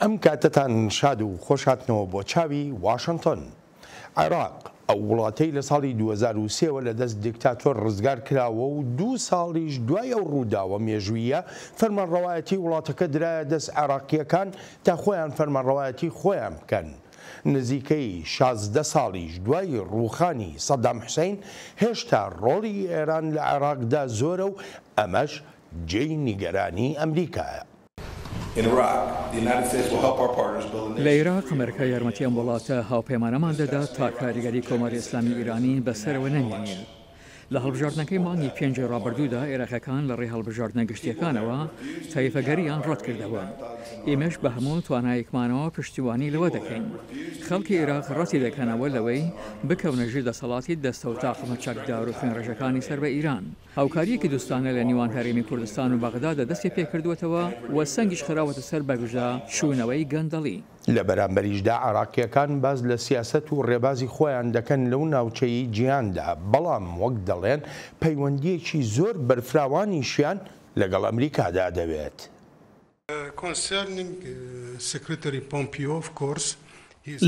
ئەم کاتەتان شاد و خۆش هاتنەوە بۆ چاوی واشنتۆن. عێراق، ئەو وڵاتەی لە ساڵی 2003 وە لە دەست دیکتاتۆر ڕزگار کراوە و دوو ساڵیش دوای ئەو ڕووداوە مێژووییە فەرمانڕەوایەتی وڵاتەکە درایە دەست عێراقییەکان تا خۆیان فەرمانڕەوایەتی خۆیان بکەن. نزیکەی 16 ساڵیش دوای ڕووخانی سەدام حوسەین هێشتا ڕۆڵی ئێران لە عێراقدا زۆرە و ئەمەش جێی نیگەرانی ئەمریکایە. لە ئیراق، ئەمریکا یارمەتی ئەم وڵاتە هاوپەیمانەمان دەدات تا کاریگەری کۆماری ئیسلامی ئیرانی بەسەرەوە نەمێنێت. لە هەڵبژاردنەکەی مانگی پێنجی ڕابردوودا ئێراقیەکان لە ڕێی هەڵبژاردنە گشتیەکانەوە تایفەگەریان ڕەتکردەوە. ئێمەش بە هەموو توانایەکمانەوە پشتیوانی لەوە دەکەین. خەڵکی ئێراق ڕەتی دەکەنەوە لەوەی بکەونە ژیر دەسەڵاتی دەستە و تاقمە چەکدار و خوێنڕێژەکانی سەر بە ئیران. هاوکارییەکی دوستانە لە نیوان هەرێمی کوردستان و بەغدادا دەستی پێکردووەتەوە و سەنگیش خراوەتە سەر بەگژا چوونەوەی گەندەڵی. لە بەرامبەریشدا عێراقییەکان باس لە سیاسەت و ڕێبازی خۆیان دەکەن لەو ناوچەی جیهاندا، بەڵام وەک دەڵێن پەیوەندییەکی زۆر بەرفراوانیشیان لەگەڵ ئەمریکادا دەوێت.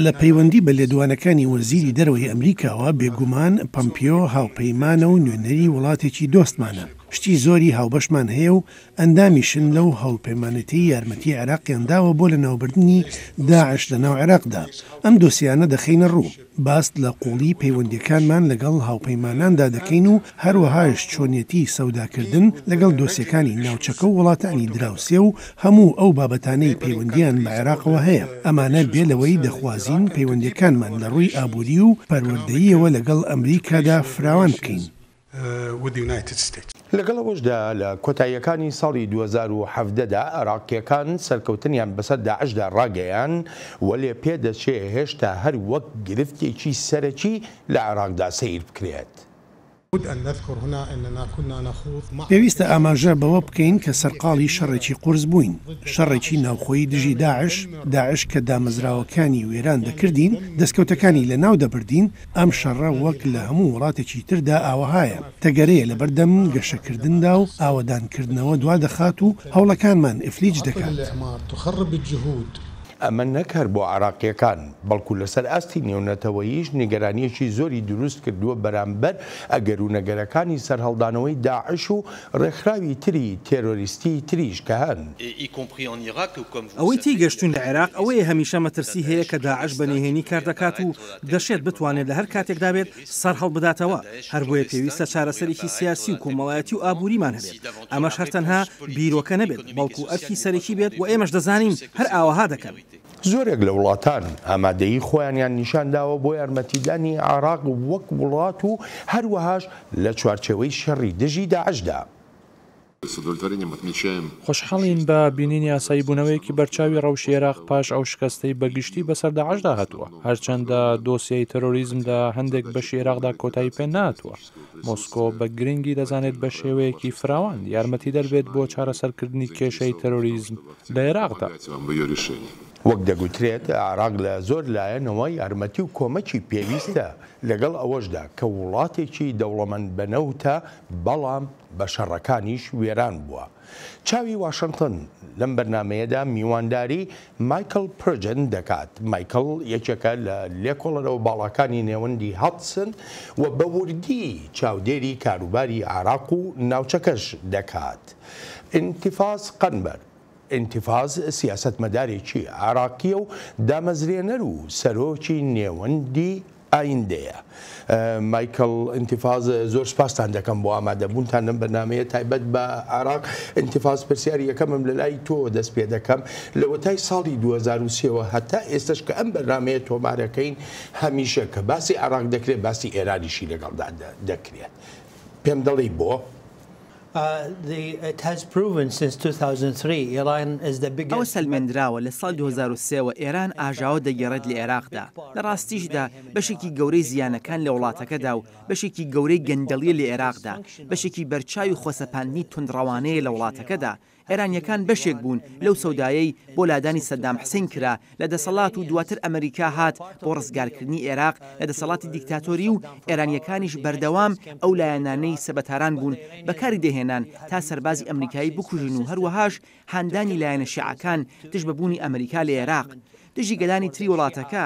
لە پەیوەندی بە لێدوانەکانی وەزیری دەرەوەی ئەمریکاوە، بێگومان پەمپیۆ هاوپەیمانە و نوێنەری وڵاتێکی دۆستمانە، شتی زۆری هاوبەشمان هەیە و ئەندامیشن لەو هاوپەیمانێتیەی یارمەتی عێراقیان داوە بۆ لەناوبردنی داعش لەناو عێراقدا، ئەم دۆسیانە دەخەینە ڕوو. باس لە قووڵی پەیوەندییەکانمان لەگەڵ هاوپەیماناندا دەکەین و هەروەهاش چۆنیەتی سەوداکردن لەگەڵ دۆسیەکانی ناوچەکە و وڵاتانی دراوسێ و هەموو ئەو بابەتانەی پەیوەندییان بە عێراقەوە هەیە، ئەمانە بێ لەوەی دەخوازین پەیوەندییەکانمان لە ڕووی ئابووری و پەروەردەییەوە لەگەڵ ئەمریکادا فراوان بکەین. لەگەڵ ئەوەشدا لە کۆتاییەکانی ساڵی 2017 دا عێراقییەکان سەرکەوتنیان بەسەر داعشدا ڕاگەیان، وەلێ پێدەچێ هێشتا هەر وەک گرفتێکی سەرەکی لە عێراقدا سەیر بکرێت. پێویستە ئاماژە بەوە بکەین کە سەرقاڵی شەڕێکی قورس بووین، شەڕێکی ناوخۆیی دژی داعش، داعش کە دامەزراوەکانی وێران دەکردین، دەستکەوتەکانی لەناو دەبردین، ئەم شەڕە وەک لە هەموو وڵاتێکی تردا ئاوەهایە، تەگەرەیە لەبەردەم گەشەکردندا و ئاوەدانکردنەوە دوادەخات و هەوڵەکانمان ئیفلیج دەکات. ئەمە نەک هەر بۆ عێراقییەکان، بەڵکو لەسەر ئاستی نێونەتەوەییش نیگەرانییەکی زۆری دروست کردووە بەرامبەر ئەگەر و نەگەرەکانی سەرهەڵدانەوەی داعش و ڕێکخراوی تری تێرۆریستی تریش کە هەن. ئەوەی تێیگەشتووین لە عێراق ئەوەیە هەمیشە مەترسی هەیە کە داعش بە نهێنی کاردەکات و دەشێت بتوانێت لە هەر کاتێکدا بێت سەرهەڵبداتەوە، هەربۆیە پێویستە چارەسەرێکی سیاسی و کۆمەڵایەتی و ئابووریمان هەبێت، ئەمەش هەر تەنها بیرۆکە نەبێت، بەڵکو ئەرکی سەرەکی بێت و ئێمەش دەزانین هەر ئاوەها دەکەن. زۆرێک لە وڵاتان ئامادەیی خۆیانیان نیشانداوە بۆ یارمەتیدانی عێراق وەک وڵات و هەروەهاش لە چوارچێوەی شەڕی دژی داعشدا. خۆشحاڵین بە بینینی ئاساییبوونەوەیەکی بەرچاوی ڕەوشی ئێراق پاش ئەو شکەستەی بە گشتی بەسەر داعشدا هاتووە، هەرچەندە دۆسیەی تێرۆریزم لە هەندێک بەشی ئێراقدا کۆتایی پێ نەهاتووە. مۆسکۆ بە گرنگی دەزانێت بە شێوەیەکی فراوان یارمەتیدەر بێت بۆ چارەسەرکردنی کێشەی تێرۆریزم لە ئێراقدا. وەک دەگوترێت عێراق لە زۆر لایەنەوە یارمەتی و کۆمەکی پێویستە، لەگەڵ ئەوەشدا کە وڵاتێکی دەوڵەمەند بە نەوتە، بەڵام بە شەڕەکانیش وێران بووە. چاوی واشنتن لەم بەرنامەیەدا میوانداری مایکڵ پرجن دەکات. مایکڵ یەکێکە لە لێکۆڵەرەوە باڵاکانی نێوەندی هەدسن و بە وردی چاودێری کاروباری عێراق و ناوچەکەش دەکات. ئینتیفاز قەنبەر ئینتیفاز سیاسەتمەدارێکی عێراقییە و دامەزرێنەر و سەرۆکی نێوەندی ئایندەیە. مایکڵ ئینتیفاز زۆر سپاستان دەکەم بۆ ئامادەبوونتان لەم بەرنامەیە تایبەت بە عێراق. ئینتیفاز پرسیاری یەکەمم لە لای تۆوە دەست پێ دەکەم. لەوەتای ساڵی 2003 وە هەتا ئێستەش کە ئەم بەرنامەیە تۆمارەکەین هەمیشە کە باسی عێراق دەکرێت باسی ئێرانیشی لەگەڵدا دەکرێت. پێم دەڵێی بۆ؟ ئەوە سەلمێندراوە لە ساڵی 2003 وە ئێران ئاژاوە دەگێڕێت لە ئێراقدا، لە ڕاستیشدا بەشێکی گەورەی زیانەکان لە وڵاتەکەدا و بەشێکی گەورەی گەندەڵییە لە ئێراقدا، بەشێکی بەرچاوی خۆسەپاندنی توندڕەوانەیە لە وڵاتەکەدا. ئێرانییەکان بەشێک بوون لەو سەودایەی بۆ لادانی سەدام حسین کرا لە دەسەڵات و دواتر ئەمریکا هات بۆ ڕزگارکردنی ئێراق لە دەسەڵاتی دیکتاتۆری و ئێرانییەکانیش بەردەوام ئەو لایەنانەی سەر بە تاران بوون بەکاری دەهێنان تا سەربازی ئەمریکایی بکوژن و هەروەهاش هاندانی لایەنە شیعەکان دژ بە بوونی ئەمریکا لە ئێراق دژی گەلانی تری وڵاتەکە،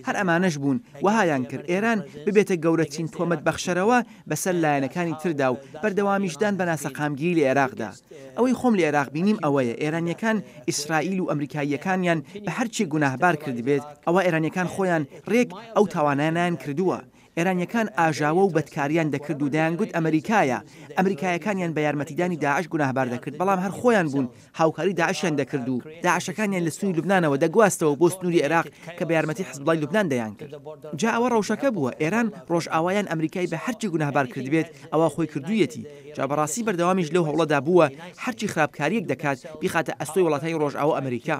هەر ئەمانەش بوون وەهایان کرد ئێران ببێتە گەورەترین تۆمەت بەخشەرەوە بەسەر لایەنەکانی تردا و بەردەوامیشدان بە ناسەقامگیری لە ئێراقدا. ئەوەی خۆم لە ئێراق بینیم ئەوەیە ئێرانییەکان ئیسرائیل و ئەمریکاییەکانیان بە هەرچیەک گوناهبار کردبێت ئەوا ئێرانییەکان خۆیان رێک ئەو تاوانانەیان کردووە. ئێرانییەکان ئاژاوە و بەدکارییان دەکرد و دەیانگوت ئەمریکایە، ئەمریکایەکانیان بە یارمەتیدانی داعش گوناهبار دەکرد، بەڵام هەر خۆیان بوون هاوکاری داعشیان دەکرد و داعشەکانیان لە سنووری لوبنانەوە دەگواستەوە بۆ سنووری عێراق کە بە یارمەتی حزبوڵای لوبنان دەیانکرد. جا ئەوە ڕەوشەکە بووە، ئێران ڕۆژئاوا یان ئەمریکای بە هەرچی گوناهبار کردبێت ئەوا خۆی کردوویەتی، جا بەڕاستی بەردەوامیش لەو هەوڵەدا بووە هەرچی خراپکارییەک دەکات بیخاتە ئەستۆی وڵاتانی ڕۆژئاوا و ئەمریکا.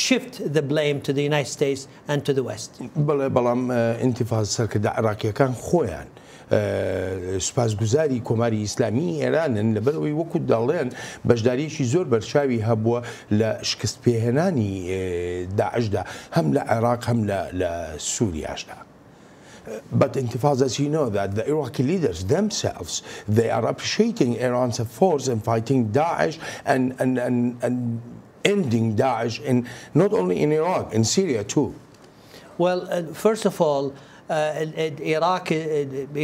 shift the blame to the United States and to the West. بەڵێ، بەڵام ئینتیفاز سەرکردە عێراقییەکان خۆیان سوپاسگوزاری کۆماری ئیسلامیی ئێرانن، لەبەرئەوەی وەکو دەڵێن بەشدارییەکی زۆر بەرچاوی هەبووە لە شکستپێهێنانی داعشدا هەم لە عێراق هەم لە سوریاشدا. But Intifaz, as you know, that the Iraqi leaders themselves, they are appreciating Iran's efforts in fighting Daesh and, and, and, and ending Daesh in not only in Iraq, in Syria too. Well, first of all, Iraq,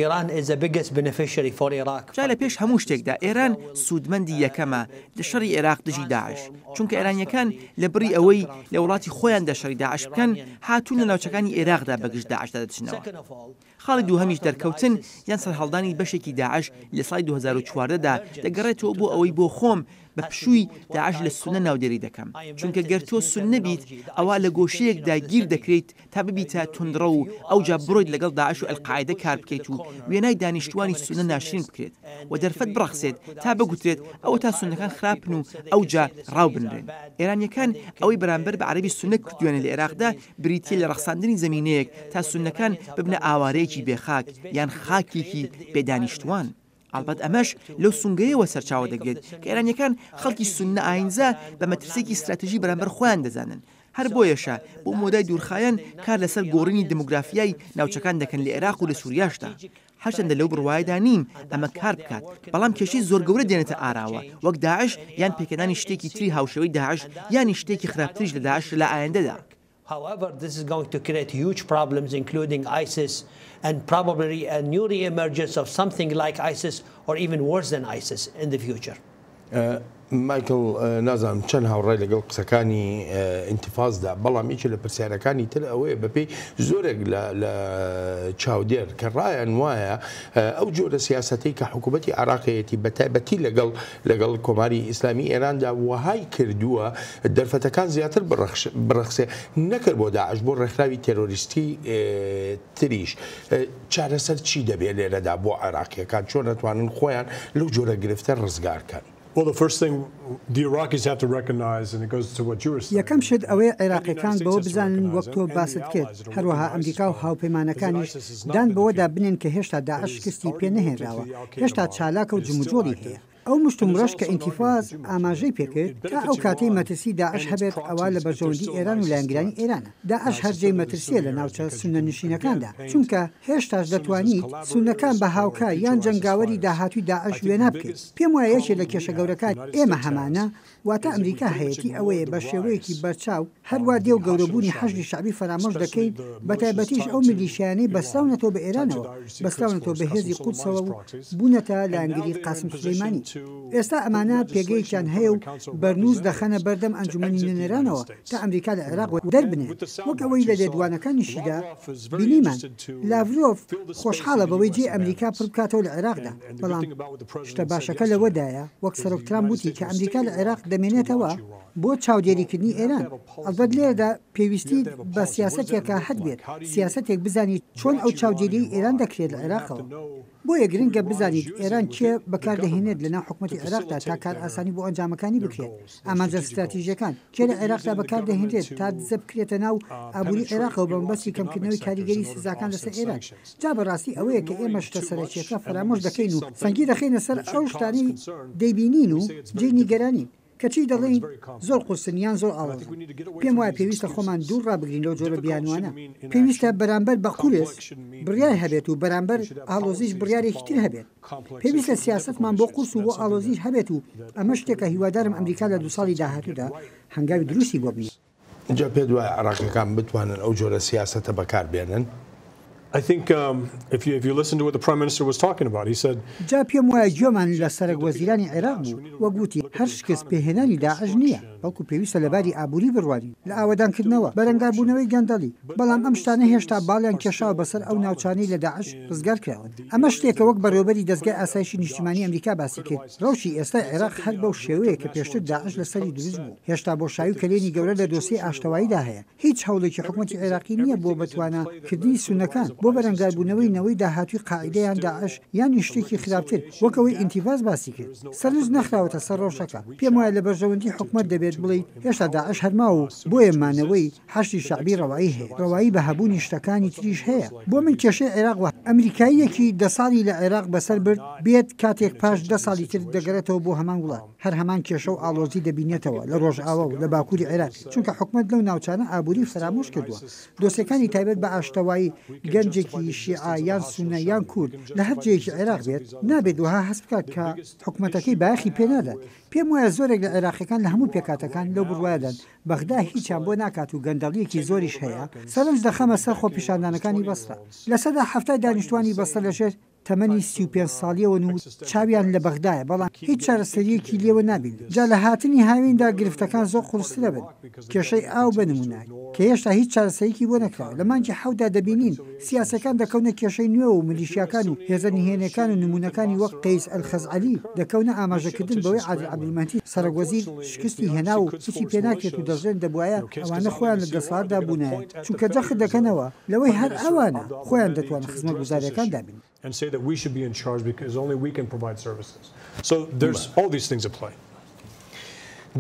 Iran is the biggest beneficiary for Iraq. جا لە پێش هەموو شتێکدا ئێران سوودمەندی یەکەمە لە شەڕی ئێراق دژی داعش، چونکە ئێرانییەکان لە بڕی ئەوەی لە وڵاتی خۆیاندا شەڕی داعش بکەن، هاتوون لە ناوچەکانی ئێراقدا بەگژ داعشدا دەچنەوە. خاڵی دووهەمیش دەرکەوتن یان سەرهەڵدانی بەشێکی داعش لە ساڵی 2014 دا دەگەڕێتەوە بۆ ئەوەی بۆ خۆم بە پشووی داعش لە سوننە ناودێری دەکەم، چونکە گەر تۆ سوننە بیت ئەوا لە گۆشەیەکدا گیر دەکرێیت تا ببیتە توندڕەو و ئەوجا بڕۆیت لەگەڵ داعش و ئەلقاعیدە کار بکەیت و وێنای دانیشتووانی سوننە ناشرین بکرێت و دەرفەت بڕەخسێت تا بگوترێت ئەوەتا سوننەکان خراپن و ئەوجا ڕاو بنرێن. ئێرانییەکان ئەوەی بەرامبەر بە عەرەبی سوننە کردوویانە لە ئێراقدا بریتییە لە ڕەخساندنی زەمینەیەک تا سوننەکان ببنە ئاوارەیەکی بێ خاک یان خاکێکی بێ دانیشتووان. ئەڵبەت ئەمەش لەو سونگەیەوە سەرچاوە دەگرێت کە ئێرانییەکان خەڵکی سوننە ئایینزا بە مەترسییەکی ستراتیژی بەرامبەر خۆیان دەزانن. هەر بۆیەشە بۆ مەودای دوورخایەن کار لەسەر گۆڕینی دیمۆگرافیای ناوچەکان دەکەن لە ئێراق و لە سوریاشدا. هەرچەندە لەو بڕوایەدا نیم ئەمە کار بکات، بەڵام کێشەی زۆر گەورە دێنێتە ئاراوە وەک داعش یان پێکهێنانی شتێکی تری هاوشێوەی داعش یانیش شتێکی خراپتریش لە داعش لە ئایندەدا. However, this is going to create huge problems including ISIS and probably a new re-emergence of something like ISIS or even worse than ISIS in the future. مایکڵ، نازانم چەند هاوڕای لەگەڵ قسەکانی ئینتفازدا، بەڵام یەکێ لە پرسیارەکانی تر ئەوەیە بەپێی زۆرێک لە چاودێر کە ڕایان وایە ئەو جۆرە سیاسەتەی کە حکوومەتی عێراق هەیەتی بەتایبەتی لەگەڵ لەگەڵ کۆماری ئیسلامی ئێراندا وەهای کردووە دەرفەتەکان زیاتر بڕەخسێ نەکرد بۆ داعش بۆ ڕێکخراوی تێرۆریستی تریش چارەسەر چی دەبێت لێرەدا بۆ عێراقییەکان چۆن ئەتوانن خۆیان لەو جۆرە گرفتە ڕزگار کەن؟ یەکەم شت ئەوەیە عێراقییەکان بەوە بزانن وەک تۆ باست کرد، هەروەها ئەمریکا و هاوپەیمانەکانیش دان بەوەدا بنێن کە هێشتا داعش شکستی پێ نەهێنراوە، هێشتا چالاکە و جموجۆڵی هەیە. ئەو مشتومڕەش کە ئینتیفاز ئاماژەی پێکرد، تا ئەو کاتەی مەترسی داعش هەبێت ئەوا لە بەرژەوەندی ئێران و لایەنگرانی ئێرانە. داعش هەر جێی مەترسییە لە ناوچە سوننەنشینەکاندا، چونکە هێشتاش دەتوانیت سوننەکان بە هاوکار یان جەنگاوەری داهاتووی داعش وێنا بکەیت. پێم وایە یەکێ لە کێشە گەورەکان ئێمە هەمانە، واتە ئەمریکا هەیەتی ئەوەیە بە شێوەیەکی بەرچاو هەروا دێ و گەورەبوونی حەشدی شەعبی فەرامۆش دەکەین، بەتایبەتیش ئەو میلیشیایانەی بەستراونەتەوە بە ئێرانەوە، بەستراونەتەوە بە هێزی قودسەوە و بوونەتە لایەنگری قاسم سولەیمانی. ئێستا ئەمانە پێگەیەکیان هەیە و بەرنووس دەخەنە بەردەم ئەنجومەنی نوێنەرانەوە تا ئەمریکا لە عێراق وەدەربنێن، وەک ئەوەی لە لێدوانەکانیشیدا بینیمان، لاڤرۆڤ خۆشحاڵە بەوەی جێی ئەمریکا پڕبکاتەوە لە عێراقدا، بەڵام شتە باشەکە لەوەدایە وەک سەرۆک ترامپ وتی کە ئەمریکا لە عێراق دەمێنێتەوە بۆ چاودێریکردنی ئێران. ئەڵبەت لێرەدا پێویستیت بە سیاسەتێکە هەتبێت، سیاسەتێک بزانیت چۆن ئەو چاودێریەی ئێران دەکرێت لە عێراقەوە. بۆیە گرنگە بزانیت ئێران کێ بەکاردەهێنێت لەناو حکومەتی عێراقدا تا کارئاسانی بۆ ئەنجامەکانی بکرێت، ئامانجە ستراتیژیەکان، کێ لە عێراقدا بەکاردەهێنرێت تا دزە بکرێتە ناو ئابوری عێراقەوە بەمەبەستی کەمکردنەوەی کاریگەری سزاکان لەسەر ئێران. جا بەڕاستی ئەوەیە کە ئێمە شتە سەرەکیەکە فەرامۆش دەکەین و سەنگی دەخەینە سەر ئەو شتانەی دەیبینین و جێی نیگەرانین. کەچی دەڵێین زۆر قورسن یان زۆر ئاڵۆزن. پێم وایە پێویستە خۆمان دوور ڕابگرین لەو جۆرە بیانووانە. پێویستە بەرامبەر بە قورس بڕیار هەبێت و بەرامبەر ئاڵۆزیش بڕیارێکی تر هەبێت. پێویستە سیاسەتمان بۆ قورس و بۆ ئاڵۆزیش هەبێت و ئەمە شتێکە هیوادارم ئەمریکا لە دوو ساڵی داهاتوودا هەنگاوی دروستی بۆ بنێت. جا پێت وایە عێراقیەکان بتوانن ئەو جۆرە سیاسەتە بەکار بێنن؟ جا پێم وایە گوێمان لە سەرەک وەزیرانی عێراق بوو وەک وتی هەر شکست پێهێنانی داعش نییە بەڵکو پێویستە لە باری ئابووری بڕوانین لە ئاوەدانکردنەوە، بەرەنگاربوونەوەی گەندەڵی، بەڵام ئەم شتانە هێشتا باڵیان کێشاوە بەسەر ئەو ناوچانەی لە داعش ڕزگار کراون. ئەمە شتێکە وەک بەڕێوەبەری دەزگای ئاسایشی نیشتیمانی ئەمریکا باسی کرد، ڕەوشی ئێستای عێراق هەر بەو شێوەیە کە پێشتر داعش لەسەری دروست بوو، هێشتا بۆشایی و کەلێنی گەورە لە دۆسیەی ئاشتەواییدا هەیە، هیچ هەوڵێکی حکومەتی عێراقی نییە بۆ بەتوانا کردنی سوننەکان بۆ بەرەنگاربوونەوەی نەوەی داهاتووی قاعیدە یان داعش یانیش شتێکی خراپتر وەک ئەوەی ئینتیڤاس باسی کرد. سەرنج نەخراوەتە سەر ڕەوشەکە. پێم وایە لە بەرژەوەندی حکومەت دەبێت بڵێیت هێشتا داعش هەر ماوە و بۆیە مانەوەی حەشدی شەعبی ڕەوایی هەیە، ڕەوایی بە هەبوونی شتەکانی تریش هەیە. بۆ من کێشەی عێراق وەها ئەمریکاییەکی دە ساڵی لە عێراق بەسەر برد بێت کاتێک پاش دە ساڵی تر دەگەڕێتەوە بۆ هەمان وڵات هەر هەمان کێشە و ئاڵۆزی دەبینێتەوە لە ڕۆژئاوا و لە باکووری عێراقی چونکە حکومەت لەو ناوچانە ئابووری فەرامۆش کردووە دۆسێکانی تایبەت بە ئاشتەوایی گەنجێکی شیعە یان سوننە یان کورد لە هەر جێیەکی عێراق بێت نابێت وەها هەست بکات کە حکومەتەکەی بایەخی پێنادات پێم وایە زۆرێک لە عێراقیەکان لە هەموو پێکهاتەکان لەو بڕوایەدان بەغدا هیچیان بۆ ناکات و گەندەڵییەکی زۆریش هەیە، سەرنج دەخەمە سەر خۆپیشاندانەکانی بەسرە، لەسەدا حەفتای دانیشتوانی بەسرە لەژێر تەمەنی 35 ساڵیەوەن و چاویان لە بەغدایە، بەڵام هیچ چارەسەرییەکی لێوە نابینن، جا لە هاتنی هاویندا گرفتەکان زۆر قورسترەبن، کێشەی ئاو بە نمونە کە هێشتا هیچ چارەسەریی بۆ نەکراوە، لە مانگی حەوتدا دەبینین سیاسیەکان دەکەونە کێشەی نوێوە و میلیشیاکان و هێزە نهێنیەکان و نمونەکانی وەک قەیس ئەلخەزعەلی دەکەونە ئاماژەکردن بەوەی عادل عەبدولمەهدی سەرۆک وەزیر شکستی هێناوە و هیچی پێناکرێت و دەشڵێن دەبوایە ئەوانە خۆیان لە دەسەڵاتدا بوونایە چونکە جەخت دەکەنەوە لەوەی هەر ئەوانە خۆیان دەتوانن خزمەتگوزاریەکان دابین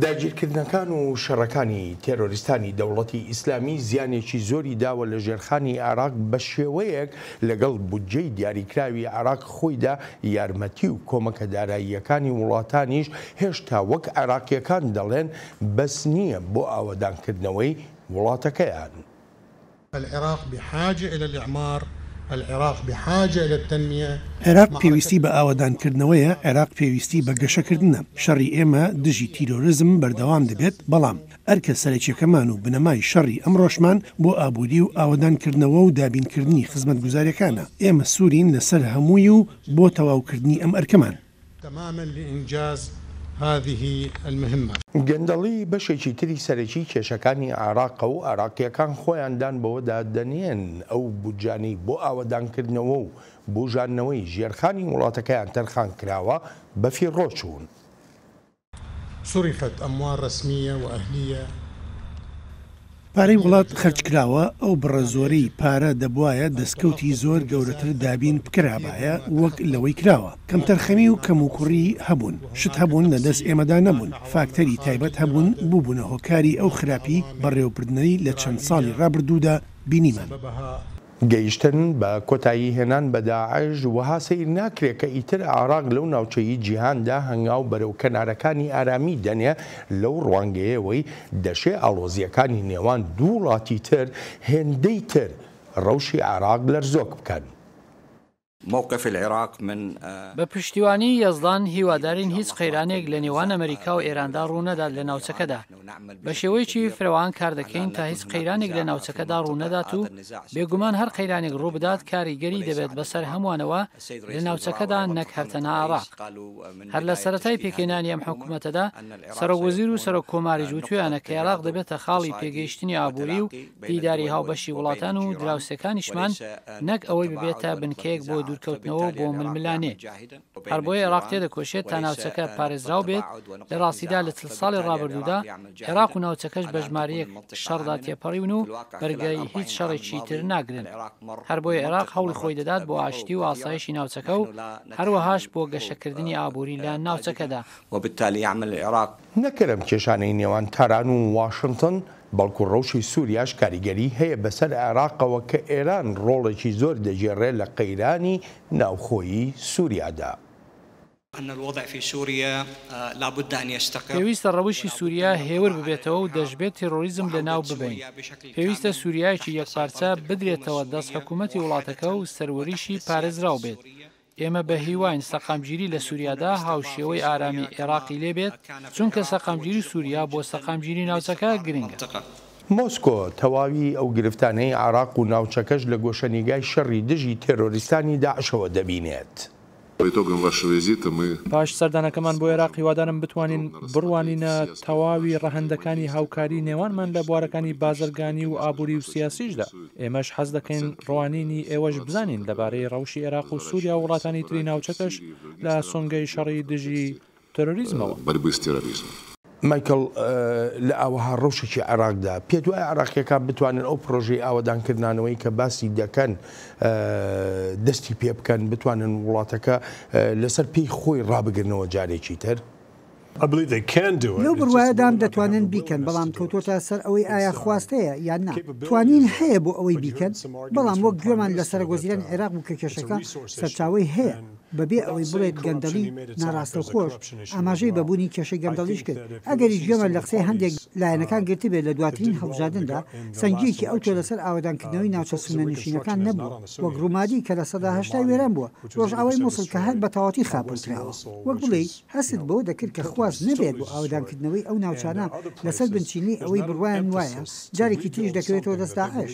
داگیرکردنەکان و شەڕەکانی تێرۆریستانی دەوڵەتی ئیسلامی زیانێکی زۆری داوە لە ژێرخانی عێراق بە شێوەیەک لەگەڵ بودجەی دیاریکراوی عێراق خۆیدا یارمەتی و کۆمەکە داراییەکانی وڵاتانیش هێشتا وەک عێراقییەکان دەڵێن بەس نییە بۆ ئاوەدانکردنەوەی وڵاتەکەیان. العراق بحاجە الی الاعمار، العراق بحاجە الی التنمیە. عێراق پێویستی بە ئاوەدانکردنەوەیە، عێراق پێویستی بە گەشەکردنە. شەڕی ئێمە دژی تیرۆرزم بەردەوام دەبێت، بەڵام ئەرکە سەرەکیەکەمان و بنەمای شەڕی ئەمڕۆشمان بۆ ئابووری و ئاوەدانکردنەوە و دابینکردنی خزمەتگوزاریەکانە. ئێمە سوورین لەسەر هەمووی و بۆ تەواوکردنی ئەم ئەرکەمان. تماما لانجاز هذه المهمە. گەندەڵی بەشێکی تری سەرەکی کێشەکانی عێراقە و عێراقییەکان خۆیان دان بەوەدا دەنێن ئەو بودجانەی بۆ ئاوەدانکردنەوە و بوژاندنەوەی ژێرخانی وڵاتەکەیان تەرخانکراوە بەفیڕۆ چوون. صرفت اموال رسمیە و اهلیە. پارەی وڵات خەرج کراوە، ئەو بڕە زۆرەی پارە دەبوایە دەستکەوتی زۆر گەورەتر دابین بکرابایە وەک لەوەی کراوە. کەمتەرخەمی و کەموکوڕی هەبوون، شت هەبوون لە دەست ئێمەدا نەبوون، فاکتەری تایبەت هەبوون بووبوونە هۆکاری ئەو خراپی بەڕێوەبردنەی لە چەند ساڵی ڕابردوودا بینیمان. گەیشتن بە کۆتایی هێنان بە داعش وەها سەیر ناکرێ کە ئیتر عێراق لەو ناوچەی جیهاندا هەنگاو بەرەو کەنارەکانی ئارامی دەنێ، لەو ڕوانگەیەوەی دەشێ ئاڵۆزییەکانی نێوان دوو وڵاتی تر هێندەی تر ڕەوشی عێراق لەرزۆک بکەن. موقف العراق من. بە پشتیوانیی یەزدان هیوادارین هیچ قەیرانێک لە نێوان ئەمەریکا و ئێراندا ڕوونەدات لە ناوچەکەدا. بە شێوەیەکی فرەوان کاردەکەین تا هیچ قەیرانێک لە ناوچەکەدا ڕوونەدات و بێگومان هەر قەیرانێک ڕووبدات کاریگەری دەبێت بەسەر هەمووانەوە لە ناوچەکەدا نەک هەر تەنها عێراق. هەر لە سەرەتای پێکهێنانی ئەم حکومەتەدا سەرۆک وەزیر و سەرۆک کۆماریش وتویانە کە عێراق دەبێتە خاڵی پێگەیشتنی ئابووری و دیداری هاوبەشی وڵاتان و دراوسێکانیشمان نەک ئەوەی ببێتە بنکەیەک بۆ دوورکەوتنەوە و بۆ ململانێ. هەر بۆیە عێراق تێدەکۆشێت تا ناوچەکە پارێزراو بێت، لە ڕاستیدا لە 40 ساڵی ڕابردوودا عێراق و ناوچەکەش بە ژمارەیەک شەڕدا تێپەڕیون و بەرگەی هیچ شەڕێکی تر ناگرن. هەر بۆیە عێراق هەوڵی خۆی دەدات بۆ ئاشتی و ئاسایشی ناوچەکە و هەروەهاش بۆ گەشەکردنی ئابووری لە ناوچەکەدا. نەک هەر ئەم کێشانەی نێوان تاران و واشنتن، بەڵکو ڕەوشی سوریاش کاریگەری هەیە بەسەر عێراقەوە کە ئێران ڕۆڵێکی زۆر دەگێڕێ لە قەیرانی ناوخۆیی سوریادا. پێویستە ڕەوشی سووریا هێور ببێتەوە و دەشبێت تێرۆریزم لەناو ببەین. پێویستە سووریایەکی یەکپارچە بدرێتەوە دەست حکوومەتی وڵاتەکە و سەروەریشی پارێزراو بێت. ئێمە بە هیواین سەقامگیری لە سووریادا هاوشێوەی ئارامی عێراقی لێ بێت، چونکە سەقامگیری سووریا بۆ سەقامگیری ناوچەکە گرنگە. مۆسکۆ تەواوی ئەو گرفتانەی عێراق و ناوچەکەش لە گۆشەنیگای شەڕی دژی تێرۆریستانی داعشەوە دەبینێت. پاش سەردانەکەمان بۆ ئێراق هیوادارم بتوانین بڕوانینە تەواوی ڕەهەندەکانی هاوکاری نێوانمان لە بوارەکانی بازرگانی و ئابووری و سیاسیشدا. ئێمەش حەز دەکەین ڕوانینی ئێوەش بزانین لەبارەی ڕەوشی ئێراق و سووریا و وڵاتانی تری ناوچەکەش لە سۆنگەی شەڕی دژی تێرۆریزمەوە. مایکڵ، لە ئاوەها ڕەوشێکی عێراقدا، پێت وایە عێراقییەکان بتوانن ئەو پڕۆژەی ئاوەدانکردنانەوەی کە باسی دەکەن دەستی پێ بکەن، بتوانن وڵاتەکە لەسەر پێی خۆی ڕابگرنەوە جارێکی تر؟ لەو بڕوایەدام دەتوانن بیکەن، بەڵام کەوتۆتە سەر ئەوەی ئایا خواست هەیە یان نا. توانین هەیە بۆ ئەوەی بیکەن، بەڵام وەک گوێمان لە سەرۆکوەزیرانی عێراق بوو کە کێشەکە سەرچاوەی هەیە، بەبێ ئەوەی بڵێت گەندەڵی ناڕاستەوخۆش، ئاماژەی بە بوونی کێشەی گەندەڵیش کرد. ئەگەریش گوێمان لە قسەی هەندێک لایەنەکان گرتبێت لە دواترین هەڵبژاردندا، سەنگییەکی ئەوتۆ لەسەر ئاوەدانکردنەوەی ناوچە سوننەنشینەکان نەبووە، وەک ڕومادی کە 80% وێران بووە، ڕۆژئاوای موسڵ کە هەر بە تەواوەتی خاپوور کراوە. وەک بڵێی هەستت بەوە دەکرد کە خواست نەبێت بۆ ئاوەدانکردنەوەی ئەو ناوچانە لەسەر بنچینەی ئەوەی بڕوایان وایە جارێکی تریش دەکەوێتەوە دەست داعش.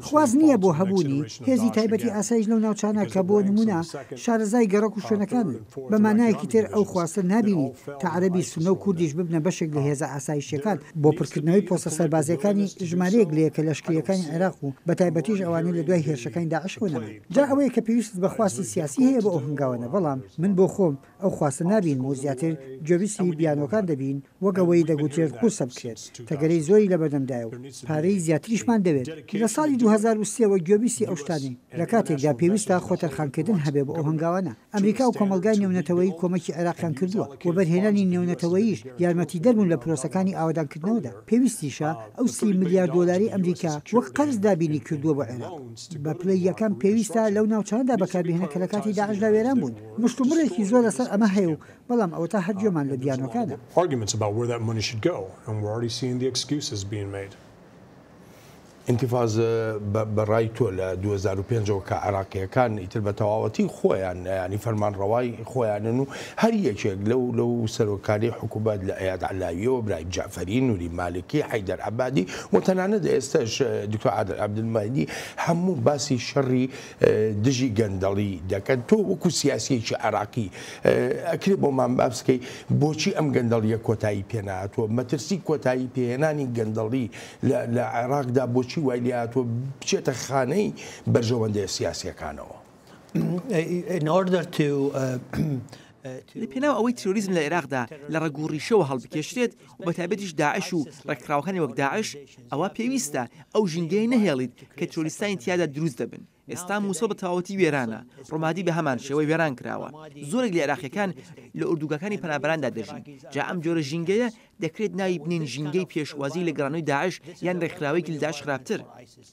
خواست نییە بۆ هەبوونی هێزی تایبەتی ئاسایش لەو ناوچانە کە بۆ نموونە شارەزای گەڕەک و شوێنەکانن. بە مانایەکی تر ئەو خواستە نابینیت تا عەرەبی سوننە و کوردیش ببنە بەشێک لە هێزە ئاسایشییەکان بۆ پڕکردنەوەی پۆستە سەربازییەکانی ژمارەیەک لە یەکە لەشکرییەکانی عێراق و بەتایبەتیش ئەوانەی لە دوای هێرشەکانی داعشەوە نەمان. جا ئەوەیە کە پێویستت بە خواستی سیاسی هەیە بۆ ئەو هەنگاوانە، بەڵام من بۆ خۆم ئەو خواستە نابینم و زیاتر گوێبیستی بیانووەکان دەبین وەک ئەوەی دەگوترێت قورسە بکرێت، تەگەرەی زۆری لەبەردەمدایە و پارەی زیاتریشمان دەوێت. لە ساڵی 2003 وە گوێبیستی ئەو شتانەین، لە کاتێکدا پێویستە خۆتەرخانکردن هەبێ بۆ ئەو هەنگاوانە. ئەمریکا و کۆمەڵگای نێونەتەوەیی کۆمەکی عێراقیان کردووە، وەبەرهێنانی نێونەتەوەییش یارمەتیدەر بوون لە پرۆسەکانی ئاوەدانکردنەوەدا. پێویستیشە ئەو 30 ملیار دۆلارەی ئەمریکا وەک قەرز دابینی کردووە بۆ عێراق، بە پلەی یەکەم پێویستە لەو ناوچانەدا بەکاربهێنێت کە لە کاتی داعشدا وێران بوون. مشتومڕێکی زۆر لەسەر ئەمە هەیە و بەڵام ئەوەتا هەر گوێمان لە بیانۆکانە. ئینتیفاز بە ڕای تۆ لە 2005 ەوە کە عێراقییەکان ئیتر بە تەواوەتی خۆیان یانی فەرمانڕەوای خۆیانن و هەر یەکێک لەو لەو سەرۆکانی حکوومەت لە ئەیاد عەلاویەوە برایم جەعفەری نوری مالکی حەیدەر عەبادی و تەنانەت ئێستاش دکتۆر عادل عەبدولمەهدی هەموو باسی شەڕی دژی گەندەڵی دەکەن تۆ وەکو سیاسیەکی عێراقی ئەکرێ بۆمان باس بکەی بۆچی ئەم گەندەڵیە کۆتایی پێناهاتووە مەترسی کۆتایی پێهێنانی گەندەڵی لە عێراقدا بۆچی وای لێهاتووە بچێتە خانەی بەرژەوەندیە سیاسیەکانەوە؟ In order to لە پێناو ئەوەی تیرۆریزم لە عێراقدا لە ڕەگ و ڕیشەوە هەڵبکێشرێت و بەتایبەتیش داعش و ڕێکخراوەکانی وەک داعش، ئەوا پێویستە ئەو ژینگەیە نەهێڵیت کە تیرۆریستانی تیادا دروست دەبن. ئێستا موسڵ بە تەواوەتی وێرانە، ڕومادی بە هەمان شێوە وێران کراوە. زۆرێک لە عێراقییەکان لە ئۆردوگاکانی پەنابەراندا دەژین. جا ئەم جۆرە ژینگەیە دەکرێت ناوی بنێین ژینگەی پێشوازی لە گەڕانەوەی داعش یان ڕێکخراوەیەکی لە داعش خراپتر.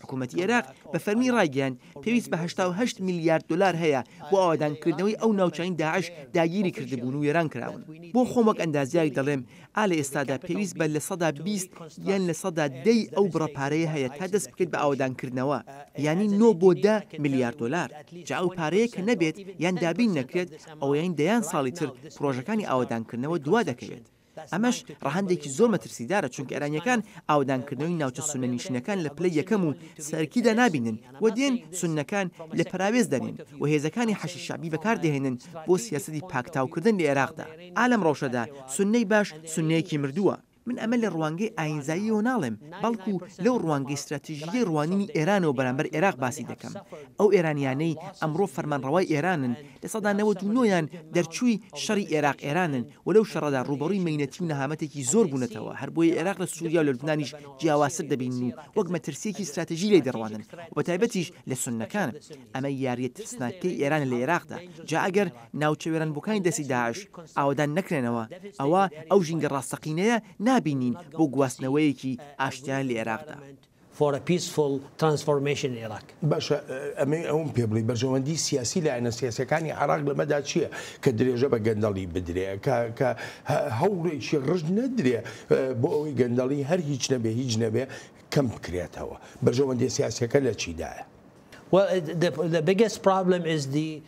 حکوومەتی عێراق بە فەرمی ڕایگەیاند پێویست بە 88 ملیارد دۆلار هەیە بۆ ئاوەدانکردنەوەی ئەو ناوچانەی داعش داگیری کردبوون و وێران کراون. بۆ خۆم وەک ئەندازیارێک دەڵێم ئا لە ئێستادا پێویست بە 20% یان 10% ی ئەو بڕە پارەیە هەیە تا دەست بکەیت بە ئاوەدانکردنەوە یانی نۆ بۆ دە ملیار دۆلار. جا ئەو پارەیە کە نەبێت یان دابین نەکرێت ئەوە یانی دەیان ساڵی تر پرۆژەکانی ئاوەدانکردنەوە دوا دەکەوێت. ئەمەش ڕەهەندێکی زۆر مەترسیدارە چونکە ئێرانییەکان ئاوەدانکردنەوەی ناوچە سوننەنیشینەکان لە پلەی یەکەم و سەرەکیدا نابینن و دێن سوننەکان لە پەراوێز دەنێن و هێزەکانی حەشدی شەعبی بەکاردەهێنن بۆ سیاسەتی پاکتاوکردن لە ئێراقدا. ئا لەم ڕەوشەدا سوننەی باش سوننەیەکی مردووە. من ئەمە لە ڕوانگەی ئایینزاییەوە ناڵێم، بەڵکو لەو ڕوانگەی ستراتیژییەی ڕوانینی ئێرانەوە بەرامبەر ئێراق باسی دەکەم. ئەو ئێرانییانەی ئەمڕۆ فەرمانڕەوای ئێرانن، 99% یان دەرچووی شەڕی ئێراق-ئێرانن و لەو شەڕەدا ڕووبەڕووی مەینەتی و نەهامەتێکی زۆر بوونەتەوە، هەربۆیە ئێراق لە سووریا و لە لوبنانیش جیاوازتر دەبینن و وەک مەترسییەکی ستراتیژی لێی دەڕوانن و بەتایبەتیش لە سوننەکان. ئەمە یارییە ترسناکەی ئێرانە لە ئێراقدا. جا ئەگەر ناوچە وێرانبووەکانی دەستی داعش ئاوەدان نەکرێنەوە، ئەوا ئەو ژینگە ڕاستەقینەیە نابینین بۆ گواستنەوەیەکی ئاشتیانە لە ئێراقدا. for a peaceful transformation in Iraq. باشە ئەمەوێ ئەوەم پێ بڵێی بەرژەوەندی سیاسی لایەنە سیاسیەکانی عێراق لەمەدا چییە کە درێژە بە گەندەڵی بدرێ کە کە هەوڵێکی ڕژد نەدرێ بۆ ئەوەی گەندەڵی هەر هیچ نەبێ هیچ نەبێ کەم بکرێتەوە بەرژەوەندیە سیاسیەکە لە چیدایە؟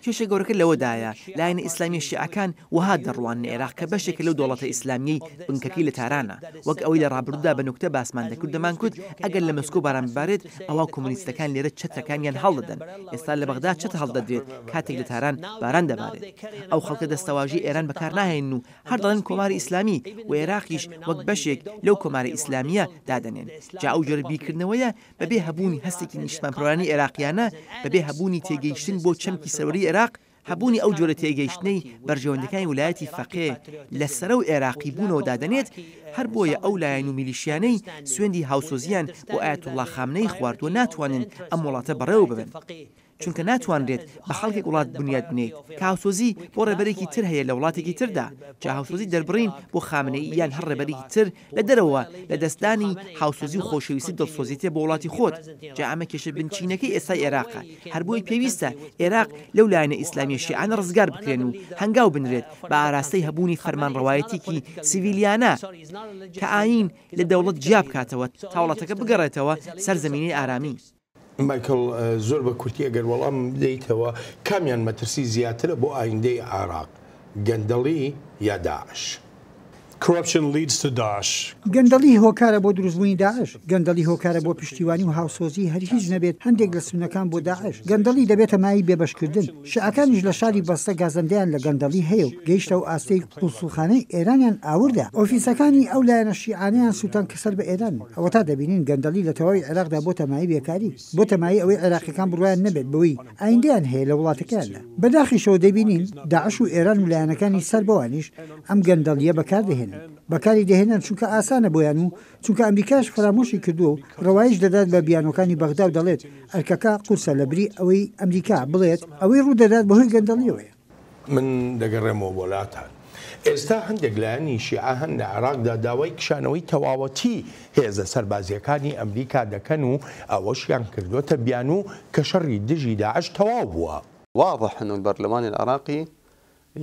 کێشە گەورەکە لەوەدایە لایەنە ئیسلامییە شیعەکان وەها دەڕواننە ئێراق کە بەشێکە لەو دەوڵەتە ئیسلامییەی بنکەکەی لە تارانە، وەک ئەوەی لە ڕابردوودا بە نوکتە باسمان دەکرد دەمانکوت ئەگەر لە مۆسکۆ باران ببارێت ئەوا کۆمۆنیستەکان لێرە چەترەکانیان هەڵدەدەن، ئێستا لە بەغدا چەتر هەڵدەدرێت کاتێک لە تاران باران دەبارێت. ئەو خەڵکە دەستەواژەی ئێران بەکارناهێنن و هەر دەڵێن کۆماری ئیسلامی و ئێراقیش وەک بەشێک لەو کۆمارە ئیسلامییە دادەنێن. جا ئەو جۆرە بیرکردنەوەیە بەبێ هەبوونی هەستێکی نیشتمانپەروەرانەی ئێراقییانە، بەبێ هەبوونی تێگەیشتن بۆ چەمکی سەروەریی ئێراق، هەبوونی ئەو جۆرە تێگەیشتنەی بەرژەوەندیەکانی ولایەتی فەقێ لە سەرەو ئێراقی بوونەوە دادەنێت، هەر بۆیە ئەو لایەن و میلیشیانەی سوێندی هاوسۆزییان بۆ ئایەتوڵڵا خامنەیی خواردووە ناتوانن ئەم وڵاتە بەڕێوە ببەن. چونکە ناتوانرێت بە خەڵکێک وڵات بنیات بنێیت کە هاوسۆزی بۆ ڕێبەرێکی تر هەیە لە وڵاتێکی تردا، جا هاوسۆزی دەربڕین بۆ خامنەیی یان هەر ڕێبەرێکی تر لە دەرەوە لە دەستدانی هاوسۆزی و خۆشەویستی و دڵسۆزیتە بۆ وڵاتی خۆت، جا ئەمە کێشە بنچینەکەی ئێستای ئێراقە، هەر بۆیە پێویستە ئێراق لەو لایەنە ئیسلامیە شیعانە ڕزگار بکرێن و هەنگاو بنرێت بە ئاراستەی هەبوونی فەرمانڕەوایەتیکی سیڤیلیانە کە ئایین لە دەوڵەت جیا بکاتەوە تا وڵاتەکە بگەڕێتەوە سەر زەمینەی ئارامی. مایکڵ، زۆر بە کورتی ئەگەر وەڵامم بدەیتەوە، کامیان مەترسی زیاترە بۆ ئایندەی عێراق، گەندەڵی یا داعش؟ Corruption leads to Daesh. گەندەڵی هۆکارە بۆ دروستبوونی داعش، گەندەڵی هۆکارە بۆ پشتیوانی و هاوسۆزی هەر هیچ نەبێت هەندێک لە سوننەکان بۆ داعش. گەندەڵی دەبێتە مایەی بێبەشکردن. شیعەکانیش لە شاری بەسرە گازەندەیان لە گەندەڵی هەیە و گەیشتە ئەو ئاستەی قونسوڵخانەی ئێرانیان ئاوردا. ئۆفیسەکانی ئەو لایەنە شیعانەیان سوتاند کە سەر بە ئێرانن. ئەوەتا دەبینین گەندەڵی لە تەواوی عێراقدا بۆتە مایەی بێکاری، بۆتە مایەی ئەوەی عێراقیەکان بڕوایان نەبێت بەوەی ئایندەیان هەیە لە وڵاتەکەیاندا. بەداخیشەوە دەبینین داعش و ئێران و لایەنەکانی سەر بەوانیش ئەم گەندەڵییە بەکاردەهێنن. بەکاری دەهێنن چونکە ئاسانە بۆیان و چونکە ئەمریکاش فەرامۆشی کردووە و ڕەواییش دەدات بە بیانۆکانی بەغدا و دەڵێت ئەرکەکە قورسە لەبری ئەوەی ئەمریکا بڵێت ئەوەی ڕوودەدات بەهۆی گەندەڵییەوەیە. من دەگەڕێمەوە بۆ لاتان. ئێستا هەندێک لایەنی شیعە هەن لە عێراقدا داوای کشانەوەی تەواوەتی هێزە سەربازییەکانی ئەمریکا دەکەن و ئەوەشیان کردووەتە بیانوو کە شەڕی دژی داعش تەواو بووە. واضح ان البرلمان العراقی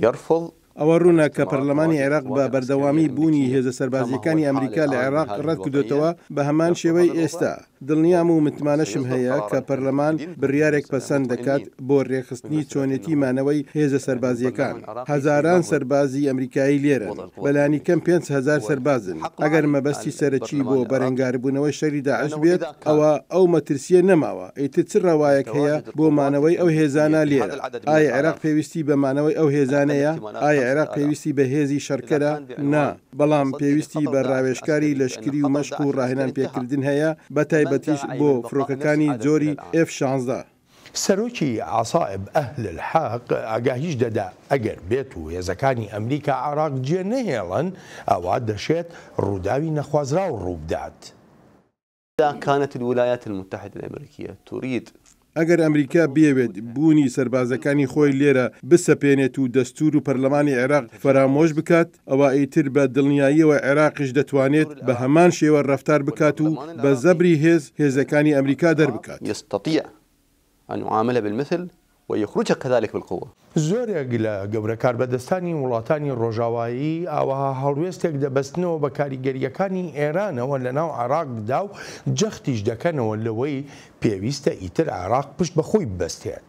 یرفض. ئەوە ڕوونە کە پەرلەمانی عێراق بە بەردەوامی بوونی هێزە سەربازییەکانی ئەمریکا لە عێراق ڕەتکردۆتەوە بە هەمان شێوەی ئێستا. دڵنیام و متمانەشم هەیە کە پەرلەمان بڕیارێک پەسەند دەکات بۆ رێکخستنی چۆنێتی مانەوەی هێزە سەربازییەکان. هەزاران سەربازی ئەمریکایی لێرەن، بەلانیکەم 5000 سەربازن. ئەگەر مەبەستی سەرەکی بۆ بەرەنگاربوونەوەی شەری داعش بێت، ئەوا ئەو مەترسییە نەماوە، ئیتر چ رەوایەک هەیە بۆ مانەوەی ئەو هێزانە لێرە؟ ئایا عێراق پێویستی بە مانەوەی ئەو هێزانەیە؟ ئایا عێراق پێویستی بە هێزی شەڕکەرە؟ نا. بەڵام پێویستی بە راوێژکاری لەشکری و مەشق و راهێنان پێکردن هەیە، بەتایبەتیش بۆ فرۆکەکانی جۆری ئێف 16. سەرۆکی عەسائب ئەهل الحەق ئاگاهیش دەدا، ئەگەر بێت و هێزەکانی ئەمریکا عێراق جێ نەهێڵن، ئەوا دەشێت رووداوی نەخوازراو رووبدات. اذا كانت الولايات المتحدە الامریکیە ترید. ئەگەر ئەمریکا بیەوێت بوونی سەربازەکانی خۆی لێرە بسەپێنێت و دەستوور و پەرلەمانی عێراق فەرامۆش بکات، ئەوا ئیتر بە دڵنیاییەوە عێراقیش دەتوانێت بە هەمان شێوە رەفتار بکات و بە زەبری هێز هێزەکانی ئەمریکا دەربکات. یستطیع ان یعاملە بالمثل ویخرجە کذلک بالقوە. زۆرێک لە گەورە کاربەدەستانی وڵاتانی ڕۆژاوایی ئاوەها هەڵوێستێک دەبەستنەوە بە کاریگەرییەکانی ئێرانەوە لەناو عێراقدا و جەختیش دەکەنەوە لەوەی پێویستە ئیتر عێراق پشت بە خۆی ببەستێت.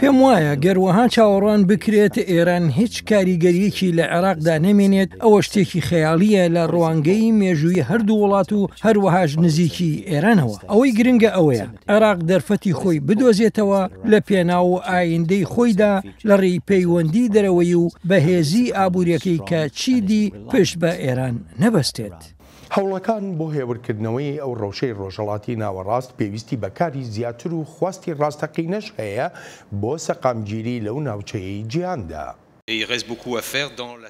پێم وایە گەر وەها چاوەڕوان بکرێت ئێران هیچ کاریگەرییەکی لە عێراقدا نەمێنێت، ئەوە شتێکی خەیاڵییە لە ڕوانگەی مێژووی هەردوو وڵات و هەروەهاش نزیکی ئێرانەوە. ئەوەی گرنگە ئەوەیە عێراق دەرفەتی خۆی بدۆزێتەوە لە پێناو ئایندەی خۆیدا لە ڕێی پەیوەندی دەرەوەی و بەهێزی ئابووریەکەی کە چیدی پشت بە ئێران نەبەستێت. هەوڵەکان بۆ هێورکردنەوەی ئەو ڕەوشەی ڕۆژهەڵاتی ناوەڕاست پێویستی بە کاری زیاتر و خواستی ڕاستەقینەش هەیە بۆ سەقامگیری لەو ناوچەیەی جیهاندا.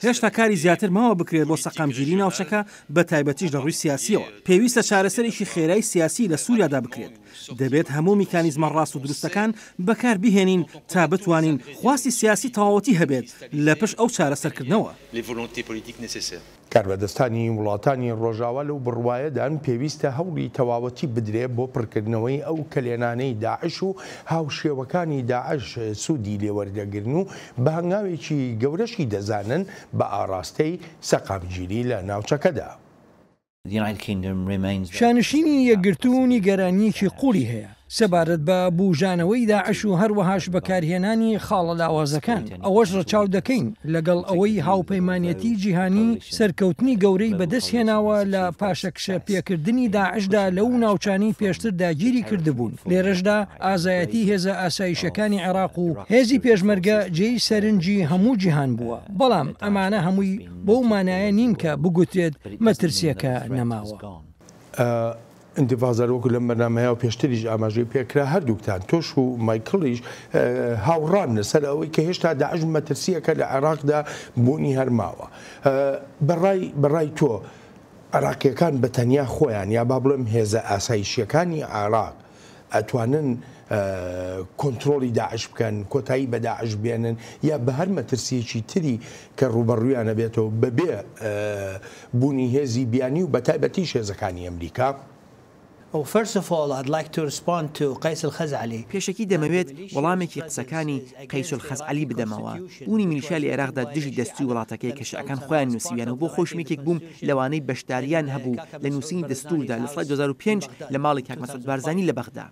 هێشتا کاری زیاتر ماوە بکرێت بۆ سەقامگیری ناوچەکە، بەتایبەتیش لە ڕووی سیاسییەوە. پێویستە چارەسەرێکی خێرای سیاسی لە سووریادا بکرێت. دەبێت هەموو میکانیزمە ڕاست و دروستەکان بەکار بهێنین تا بتوانین خواستی سیاسی تەواوەتی هەبێت لە پشت ئەو چارەسەرکردنەوە. کاربەدەستانی وڵاتانی ڕۆژاوا لەو بڕوایەدان پێویستە هەوڵی تەواوەتی بدرێ بۆ پڕکردنەوەی ئەو کەلێنانەی داعش و هاوشێوەکانی داعش سوودی لێوەردەگرن و بە هەنگاوێکی گەورەشی دەزانن بە ئاڕاستەی سەقامگیری لە ناوچەکەدا. شانشینی یەکگرتوو نیگەرانییەکی قووڵی هەیە سەبارەت بە بووژانەوەی داعش و هەروەهاش بەکارهێنانی خاڵە لاوازەکان، ئەوەش ڕەچاو دەکەین، لەگەڵ ئەوەی هاوپەیمانێتی جیهانی سەرکەوتنی گەورەی بەدەستهێناوە لە پاشەکشە پێکردنی داعشدا لەو ناوچانەی پێشتر داگیری کردبوون، لێرەشدا ئازایەتی هێزە ئاسایشیەکانی عێراق و هێزی پێشمەرگە جێی سەرنجی هەموو جیهان بووە، بەڵام ئەمانە هەمووی بەو مانایە نین کە بگوترێت مەترسییەکە نەماوە. ئینتیفازەر وەکو لەم بەرنامەیە و پێشتریش ئاماژەی پێکرا هەردووکتان تۆش و مایکڵیش هاوڕان لەسەر ئەوەی کە هێشتا داعش مەترسییەکە لە عێراقدا بوونی هەر ماوە. بەڕای بەڕای تۆ عێراقییەکان بە تەنیا خۆیان یا با بڵێم هێزە ئاسایشییەکانی عێراق ئەتوانن کۆنترۆڵی داعش بکەن، کۆتایی بە داعش بێنن یا بە هەر مەترسییەکی تری کە ڕووبەڕوویان ئەبێتەوە بەبێ بوونی هێزی بیانی و بەتایبەتیش هێزەکانی ئەمریکا؟ پێشەکی دەمەوێت وەڵامێکی قسەکانی قەیس الخەزعەلی بدەمەوە، بوونی میلیشیا لە ئێراقدا دژی دەستووری وڵاتەکەیە کە شیعەکان خۆیان نووسیویانە و بۆ خۆیشم یەکێک بووم لەوانەی بەشدارییان هەبوو لە نووسینی دەستووردا لە ساڵی 2005 لە ماڵی کاک مەسعود بارزانی لە بەغدا.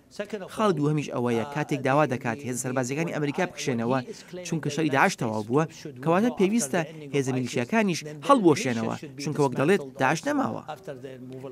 خاڵی دووهەمیش ئەوەیە کاتێک داوا دەکات هێزە سەربازییەکانی ئەمریکا بکشێنەوە چونکە شەری داعش تەواو بووە، کەواتە پێویستە هێزە میلیشیاکانیش هەڵبوەشێنەوە چونکە وەک دەڵێت داعش نەماوە.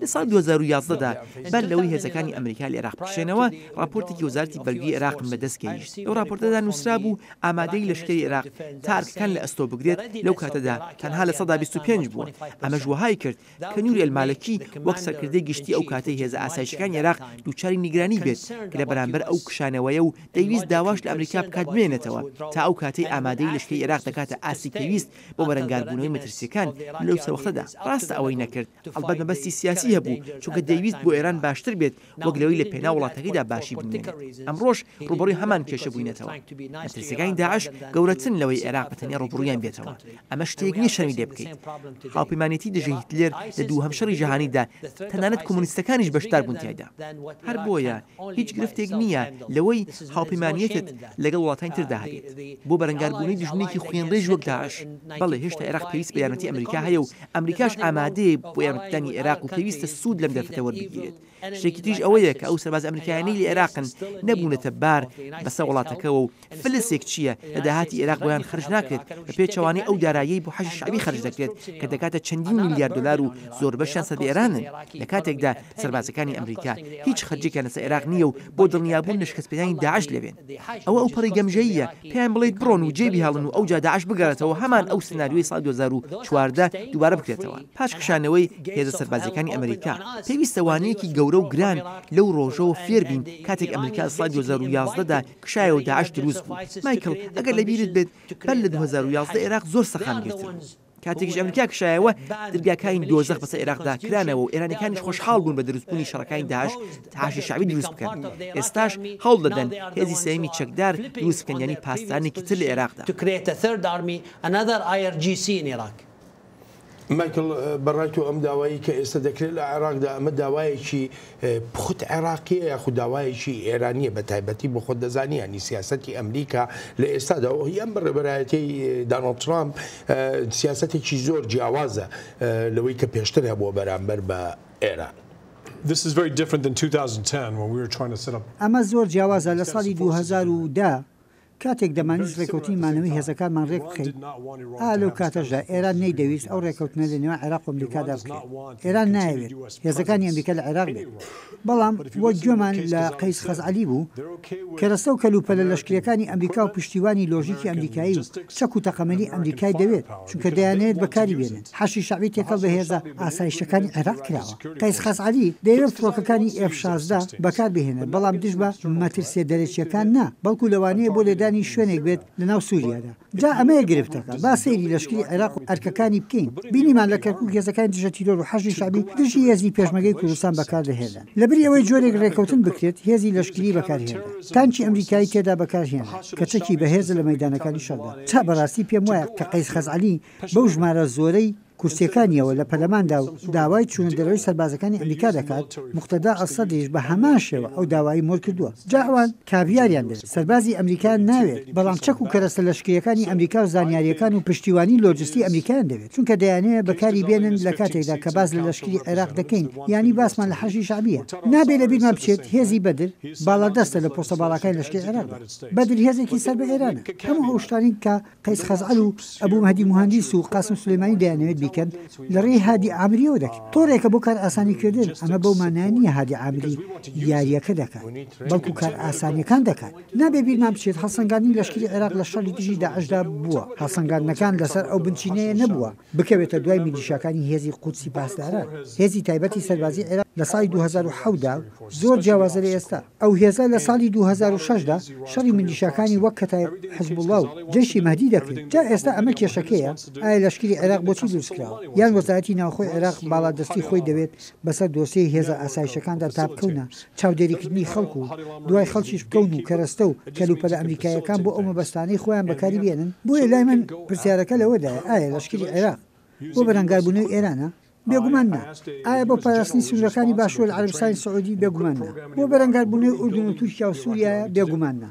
لە ساڵی 2011 دا بەر لەوەی هێزەکانی ئەمریکا لە ئێراق بکشێنەوە ڕاپۆرتێکی وەزارەتی بەرگری ئێراقم بەدەست گەیشت، لەو ڕاپۆرتەدا نووسرابوو ئامادەیی لەشکری ئێراق تا ئەرکەکان لە ئەستۆ بگرێت لەو کاتەدا تەنها 25% بووە، ئەمەش وەهای کرد کە نوری ئەلمالکی وەک سەرکردەی گشتی ئەو کاتەی هێزە ئاسایشەکانی ئێراق دووچاری نیگرانی بێت کە لە بەرامبەر ئەو کشانەوەیە و دەیویست داواش لە ئەمریکا بکات بمێنێتەوە تا ئەو کاتەی ئامادەیی لەشکری ئێراق دەگاتە ئاستی پێویست بۆ بەرەنگاربوونەوەی مەترسییەکان لەو سەوەختەدا. ڕاستە ئەوەی نەکرد، ئەڵبەت مەبەستی سیاسی هەبوو، چونکە دەیویست بۆ ئێران باشتر بێت وەک لەوەی لە پێناو وڵاتەکەیدا باشی بنوێنێت. ئەمڕۆش ڕووبەڕووی هەمان کێشە بووینەتەوە. مەترسییەکانی داعش گەورەترن لەوەی عێراق بە تەنیا ڕووبەڕوویان بێتەوە. ئەمە شتێک نییە شەرمی لێ بکەیت. هاوپەیمانێتی دژە هیتلێر لە دووهەم شەڕی جیهانیدا تەنانەت کۆمۆنیستەکانیش بەشدار بوون تیایدا. هەر بۆیە هیچ گرفتێک نییە لەوەی هاوپەیمانیەتت لەگەڵ وڵاتانی تردا هەبێت بۆ بەرەنگاربوونەوەی دوژمنێکی خوێنڕێژ وەک داعش. بەڵێ هێشتا عێراق پێویست بە یارمەتی ئەمریکا هەیە و ئەمریکاش ئامادەیە بۆ یارمەتیدانی عێراق و پێویستە سوود لەم دەرفەتە وەربگیرێت. شتێکی تریش ئەوەیە کە ئەو سەربازە ئەمریکایانەی لە عێراقن نەبوونەتە بار بەسەر وڵاتەکەوە و فلسێک چییە لە داهاتی عێراق بۆیان خەرج ناکرێت، بە پێچەوانەی ئەو داراییەی بۆ حەشدی شەعبی خەرج دەکرێت کە دەگاتە چەندین میلیارد دۆلار و زۆربەشیان سەر بە ئێرانن، لە کاتێکدا سەربازەکانی ئەمریکا هیچ خەرجێکیان لەسەر عێراق نییە و بۆ دڵنیابوون لە شکستپێنانی داعش لەوێن. ئەوە ئەوپەڕی گەمژەییە پێیان بڵێیت بڕۆن و جێ بیهێڵن و ئەوجا داعش بگەڕێتەوە هەمان ئەو سناریۆی ساڵی 2014 دووبارە بکرێتەوە پاش کشانەوەی هێزە سەربازییەکانی ئەمریکا. پێویستە وانەیەکی گەورە و گران لەو ڕۆژەوە فێر بین کاتێک ئەمریکا لە ساڵی 2011 دا کشایەوە داعش دروست بوو. مایکڵ، ئەگەر لەبیرت بێت بەر لە 2011 ئێراق زۆر سەقامگیرتر بوو. کاتێکیش ئەمریکا کشایەوە، دەرگاکانی دۆزەخ بەسەر ئێراقدا کرانەوە و ئێرانیەکانیش خۆشحاڵ بوون بە دروستبوونی شەڕەکانی داعش تا حەشدی شەعبی دروست بکەن. ئێستاش هەوڵ دەدەن هێزی سێیەمی چەکدار دروست بکەن یانی پاسدارانێکی تر لە ئێراقدا. مایکڵ، بەڕای تۆ ئەم داوایەی کە ئێستا دەکرێت لە عێراقدا ئەمە داوایەکی پوخت عێراقیە یاخود داوایەکی ئێرانیە بە تایبەتی بۆ خۆت دەزانی ینی سیاسەتی ئەمریکا لە ئێستادا و هی ئەم بەڕێوەبەرایەتیەی دانۆڵد ترامپ سیاسەتێکی زۆر جیاوازە لەوەی کە پێشتر هەبووە بەرامبەر بە ئێران. ئەمە زۆر جیاوازە لە ساڵی 2010 کاتێک دەمانویست ڕێکەوتنی مانەوەی هێزەکانمان ڕێکبخەین، ئا لەو کاتەشدا ئێران نەیدەویست ئەو ڕێکەوتنە لە نێوان عێراق و ئەمریکادا بکرێت. ئێران نایەوێت هێزەکانی ئەمریکا لە عێراق بێت. بەڵام وەک گوێمان لە قەیس خەزعەلی بوو، کەرەستە و کەلوپەلە لەشکرییەکانی ئەمریکا و پشتیوانی لۆژیکی ئەمریکایی و چەک و تەقەمەنی ئەمریکای دەوێت، چونکە دەیانەوێت بەکاری بێنن. حەشدی شەعبی تێکەڵ بە هێزە ئاسایشەکانی عێراق کراوە. قەیس خەزعەلی دەیەوێت فڕۆکەکانی ئێف 16 بەکار بهێنێت، بەڵام دژ بە مەترسییە دەرەکییەکان نا، بەڵکو لەوانەیە بۆ لێدانی شوێنێک بێت لەناو سوریادا. جا ئەمەیە گرفتەکە. با سەیری لەشکری عێراق و ئەرکەکانی بکەین. بینیمان لە کەرکوک هێزەکانی دژە تیرۆر و حەشدی شەعبی دژی هێزی پێشمەرگەی کوردستان بەکار دەهێنران. لەبری ئەوەی جۆرێک رێککەوتن بکرێت، هێزی لەشکری بەکار هێنرا. تانکی ئەمریکایی تێدا بەکار هێنرا، کە چەکی بەهێزە لە مەیدانەکانی شەڕدا. جا بەراستی پێم وایە کە قەیس خەزعەلی بەو ژمارە زۆرەی. کورسیەکانیەوە لە پەرلەماندا و داوای چوونە دەرەوەی سەربازەکانی ئەمریکا دەکات، موقتەدا ئەلسەدریش بە هەمان شێوە ئەو داوایەی مۆر کردووە. جا ئەوان کاڤیاریان دەوێت، سەربازی ئەمریکایان ناوێت، بەڵام چەک و کەرەستە لەشکرییەکانی ئەمریکا و زانیارییەکان و پشتیوانی لۆجستی ئەمریکایان دەوێت، چونکە دەیانەوێت بەکاری بێنن لە کاتێکدا کە باس لە لەشکری عێراق دەکەین یانی باسمان لە حەشدی شەعبییە. نابێ لەبیرمان بچێت هێزی بەدر باڵادەستە لە پۆستە باڵاکانی لەشکری عێراقدا. بەدر هێزێکی سەر بە ئێرانە. هەموو ئەو شتانەی کە قەیس خەزعەل و ئەبو مەهدی موهەندیس و قاسم سولەیمانی دەیانەوێت بیکەن لە ڕێی هادی عامرییەوە دەکرێت. تۆڕێکە بۆ کارئاسانیکردن، ئەمە بەو مانایە نییە هادی عامری یارییەکە دەکات، بەڵکو کارئاسانییەکان دەکات. نابێ بیرمان بچێت هەڵسەنگاندنی لەشکری عێراق لە شەڕی دژی داعشدا بووە، هەڵسەنگاندنەکان لەسەر ئەو بنچینەیە نەبووە بکەوێتە دوای میلیشیاکانی هێزی قودسی پاسداران. هێزی تایبەتی سەربازی عێراق لە ساڵی 2007 دا زۆر جیاوازە لە ئێستا. ئەو هێزە لە ساڵی 2006 دا شەڕی میلیشیاکانی وەک کەتایب حزبوڵا و جەیشی مەهدی دەکرد. جا ئێستا ئەمە کێشەکەیە، ئایا لەشکری عێراق بۆچی دروستکراوە؟ یان وەزارەتی ناوخۆی عێراق باڵادەستی خۆی دەوێت بەسەر دۆسیەی هێزە ئاسایشەکاندا تا بکەونە چاودێریکردنی خەڵک و دوای خەڵکیش بکەون و کەرەستە و کەلوپەلە ئەمریکاییەکان بۆ ئەو مەبەستانەی خۆیان بەکاری بێنن؟ بۆیە لای من پرسیارەکە لەوەدایە ئایا لەشکری عێراق بۆ بەرەنگاربوونەوەی ئێرانە؟ بێگومان نا. ئایا بۆ پاراستنی سنوورەکانی باشوور لە عەرەبستانی سعودی؟ بێگومان نا. بۆ بەرەنگاربوونەوەی ئوردن و تورکیا و سووریایە؟ بێگومان نا.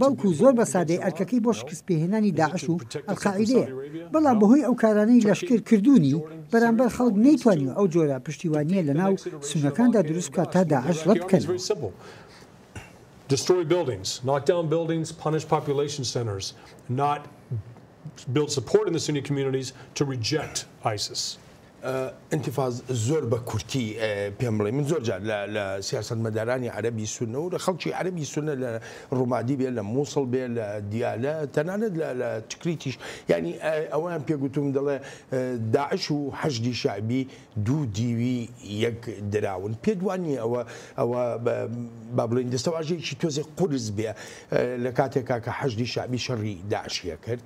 بەڵکو زۆر بە سادەی ئەرکەکەی بۆ شکستپێهێنانی داعش و ئەلقاعیدەیە، بەڵام بەهۆی ئەو کارانەی لەشکر کردوونی بەرامبەر خەڵک نەیتوانیوە ئەو جۆرە پشتیوانییە لەناو سوننەکاندا دروست بکات تا داعش ڕەت بکەنەوە. ئینتیفاز زۆر بە کورتی پێم بڵێ من زۆر جار لە لە سیاسەتمەدارانی عەرەبی سوننە و لە خەڵکی عەرەبی سوننە لە ڕومادی بێ لە مووسڵ بێ لە دیالە تەنانەت لە لە تکریتیش یانی ئەوەیان پێ گوتوم دەڵێ داعش و حەشدی شەعبی دوو دیوی یەک دراون پێت وا نییە ئەوە ئەوە با بڵێین دەستەواژەیەکی تۆزێک قورس بێ لە کاتێکا کە حەشدی شەعبی شەڕی داعشی کرد؟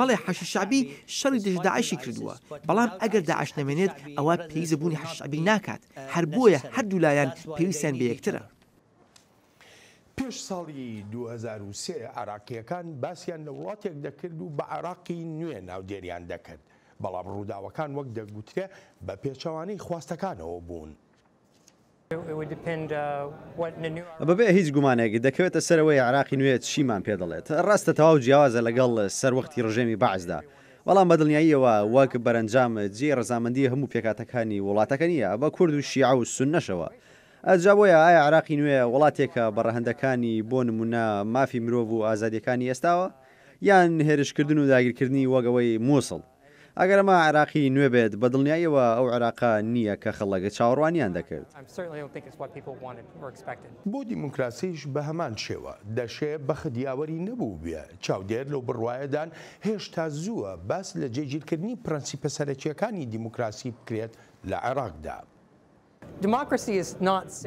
بەڵێ حەشدی شەعبی شەڕی دژ داعشی کردووە، بەڵام ئەگەر داعش نەمێنێت ئەوا پێویست بە بوونی حەشدی شەعبی ناکات، هەر بۆیە هەردوولایان پێویستیان بە یەکترە. پێش ساڵی 2003 عێراقییەکان باسیان لە وڵاتێک دەکرد و بە عێراقی نوێ ناودێریان دەکرد، بەڵام ڕووداوەکان وەک دەگوترێ بە پێچەوانەی خواستەکانەوە بوون. بەبێ هیچ گومانێک دەکەوێتە سەر ئەوەی عێراقی نوێ چیمان پێ دەڵێت. ڕاستە تەواو جیاوازە لەگەڵ سەروەختی ڕژێمی بەعسدا، بەڵام بە دڵنیاییەوە وەک بەرەنجام جێی ڕەزامەندی هەموو پێکهاتەکانی وڵاتەکە نییە، بە کورد و شیعە و سوننەشەوە. جا بۆیە ئایا عێراقی نوێ وڵاتێکە بە ڕەهەندەکانی بۆ نموونە مافی مرۆڤ و ئازادییەکانی ئێستاوە؟ یان هێرشکردن و داگیرکردنی وەک ئەوەی موسڵ؟ ئەگەر ئەمە عێراقی نوێ بێت، بە دڵنیاییەوە ئەو عێراقە نییە کە خەڵک چاوەڕوانیان دەکرد. بۆ دیموکراسیش بە هەمان شێوە، دەشێ بەخت یاوەری نەبووبێ. چاودێر لەو بڕوایەدان هێشتا زووە باس لە جێگیرکردنی پرەنسیپە سەرەکییەکانی دیموکراسی بکرێت لە عێراقدا.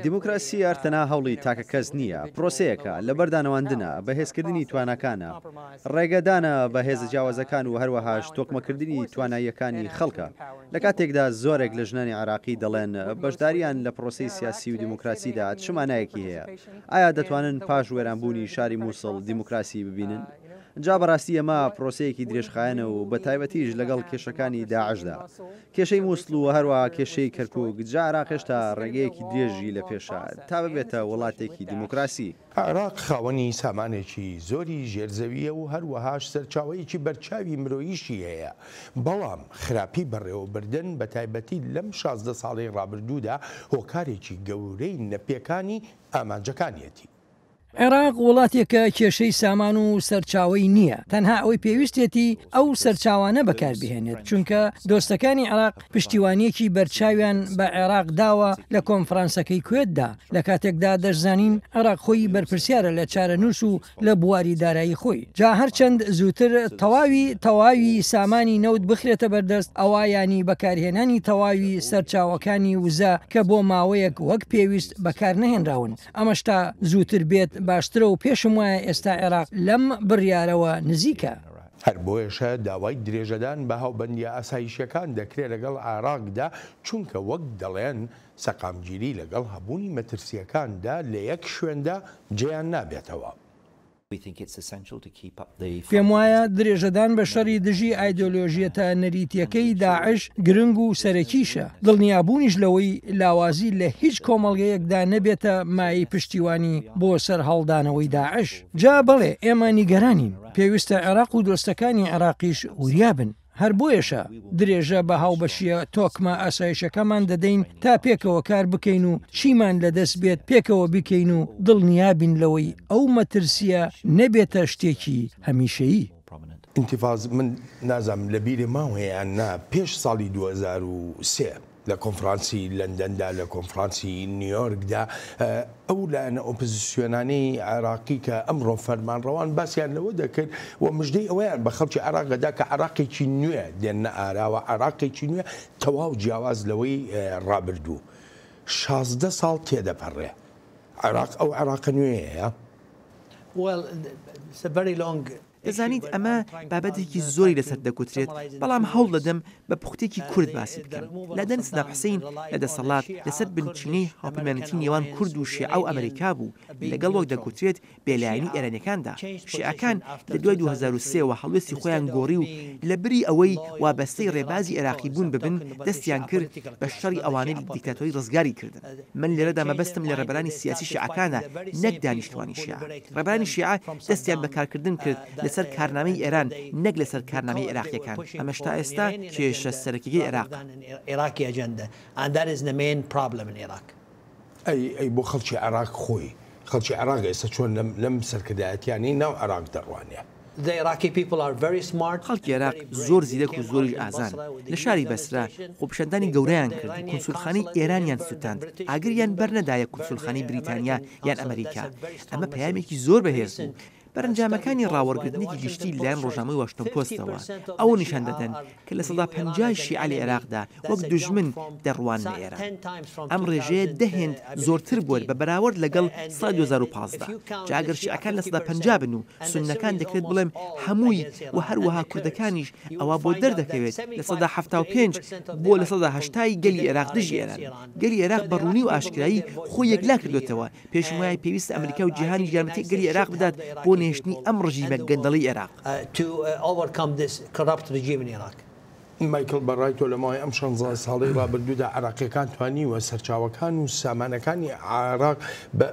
دیموکراسی هەر تەنها هەوڵی تاکە کەس نییە، پرۆسەیەکە، لەبەردانەواندنە، بەهێزکردنی تواناکانە، ڕێگەدانە بە هێزە جیاوازەکان و هەروەهاش تۆکمەکردنی تواناییەکانی خەڵکە. لە کاتێکدا زۆرێک لە ژنانی عێراقی دەڵێن بەشدارییان لە پرۆسەی سیاسی و دیموکراسیدا چ مانایەکی هەیە؟ ئایا دەتوانن پاش وێرانبوونی شاری موسڵ دیموکراسی ببینن؟ جا بەڕاستی ئەمە پرۆسەیەکی درێژخایەنە و بەتایبەتیش لەگەڵ کێشەکانی داعشدا. کێشەی موسڵ و هەروەها کێشەی کەرکوک، جا عێراق هێشتا ڕێگەیەکی درێژی لە پێشە تا ببێتە وڵاتێکی دیموکراسی. عێراق خاوەنی سامانێکی زۆری ژێر زەوییە و هەروەهاش سەرچاوەیەکی بەرچاوی مرۆییشی هەیە، بەڵام خراپی بەڕێوەبردن بەتایبەتی لەم 16 ساڵەی ڕابردوودا هۆکارێکی گەورەی نەپێکانی ئامانجەکانیەتی. عێراق وڵاتێکە کێشەی سامان و سەرچاوەی نییە، تەنها ئەوەی پێویستیەتی ئەو سەرچاوانە بەکاربهێنێت، چونکە دۆستەکانی عێراق پشتیوانییەکی بەرچاویان بە عێراق داوە لە کۆنفرانسەکەی کوێتدا، لە کاتێکدا دەشزانین عێراق خۆی بەرپرسیارە لە چارەنووس و لە بواری دارایی خۆی، جا هەرچەند زووتر تەواوی تەواوی سامانی نەوت بخرێتە بەردەست ئەوا یانی بەکارهێنانی تەواوی سەرچاوەکانی وزە کە بۆ ماوەیەک وەک پێویست بەکارنەهێنراون. ئەمەش تا زووتر بێت باشترە و پێشم وایە ئێستا عێراق لەم بڕیارەوە نزیکە. هەر بۆیەشە داوای درێژەدان بە هاوبەندییە ئاسایشییەکان دەکرێت لەگەڵ عێراقدا، چونکە وەک دەڵێن سەقامگیری لەگەڵ هەبوونی مەترسییەکاندا لە یەک شوێندا جێیان نابێتەوە. پێموایە درێژەدان بە شەڕی دژی ئایدۆلۆژیەتە نەریتییەکەی داعش گرنگ و سەرەکیشە، دڵنیابوونیش لەوەی لاوازی لە هیچ کۆمەڵگەیەکدا نەبێتە مایەی پشتیوانی بۆ سەرهەڵدانەوەی داعش. جا بەڵێ ئێمە نیگەرانین، پێویستە عێراق و دۆستەکانی عێراقیش وریا بن. هەر بۆیەشە درێژە بە هاوبەشییە تۆکمە ئاسایشەکەمان دەدەین تا پێکەوە کار بکەین و چیمان لەدەست بێت پێکەوە بیکەین و دڵنیابین لەوەی ئەو مەترسییە نەبێتە شتێکی هەمیشەیی. ئینتیفاز، من نازانم لە بیرێ ماوە یان نا، پێش ساڵی 2003 لە کۆنفرانسی لەندەندا، لە کۆنفرانسی نیویۆرکدا، ئەو لایەنە ئۆپزسیۆنانەی عێراقی کە ئەمڕۆ فەرمانڕەوان باسیان لەوە دەکرد و مژدەی ئەوەیان بە خەڵکی عێراق دەدا کە عێراقێکی نوێ دێننە ئاراوە، عێراقێکی نوێ تەواو جیاواز لەوەی ڕابردوو. 16 ساڵ تێدەپەڕێ. عێراق ئەو عێراقە نوێیەیە؟ دەزانیت ئەمە بابەتێکی زۆری لەسەر دەگوترێت، بەڵام هەوڵ دەدەم بە پوختێکی کورت باسی بکەم. لادانی سەدام حوسەین لە دەسەڵات لەسەر بنچینەی هاوپەیمانێتی نێوان کورد و شیعە و ئەمەریکا بوو، لەگەڵ وەک دەگوترێت بێلایەنی ئێرانیەکاندا. شیعەکان لە دوای 2003 وە هەڵوێستی خۆیان گۆڕی و لەبری ئەوەی وابەستەی ڕێبازی عێراقی بوون ببن دەستیان کرد بە شەڕی ئەوانەی لە دیکتاتۆری ڕزگاری کردن. من لێرەدا مەبەستم لە ڕێبەرانی سیاسی شیعەکانە نەک دانیشتوانی شیعە. ڕێبەرانی شیعە دەستیان بە کارکردن کرد لەسەر کارنامەی ئێران نەک لەسەر کارنامەی عێراقییەکان. ئەمەش تا ئێستا کێشە سەرەکییەکەی عێراقە. ئەی ئەی بۆ خەڵکی عێراق خۆی؟ خەڵکی عێراق ئێستا چۆن لەم لەم سەرکردایەتیانەی ناو عێراق دەڕوانێ؟ خەڵکی عێراق زۆر زیرەک و زۆریش ئازان. لە شاری بەسرە خۆپیشاندانی گەورەیان کرد و کونسولخانەی ئێرانیان سوتاند، ئاگریان بەرنەدایە کونسولخانەی بریتانیا یان ئەمەریکا. ئەمە پەیامێکی زۆر بەهێز بوو. بەرەنجامەکانی ڕاوەرگرتنێکی گشتی لەلایەن ڕۆژنامەی واشنتۆن پۆستەوە ئەوە نیشان دەدەن کە 50% ی شیعە لە عێراقدا وەک دوژمن دەڕواننە ئێران. ئەم ڕێژەیە دە هێند زۆرتر بووە بە بەراورد لەگەڵ ساڵی 2015. جا ئەگەر شیعەکان 50% بن و سوننەکان دەکرێت بڵێم هەمووی و هەروەها کوردەکانیش ئەوا بۆ دەردەکەوێت 75% بۆ 80% ی گەلی عێراق دژی ئێرانن. گەلی عێراق بە ڕوونی و ئاشکرایی خۆی یەکلا کردۆتەوە. پێشم وایە پێویستە ئەمریکا و جیهانیش یارمەتی گەلی عێراق بدات بۆ نەهێشتنی ئەم ڕژیمە گەندەڵەی عێراق. مایکڵ بەڕای تۆ لە ماوەی ئەم شانزە ساڵەی ڕابردوودا عێراقییەکان توانیوە سەرچاوەکان و سامانەکانی عێراق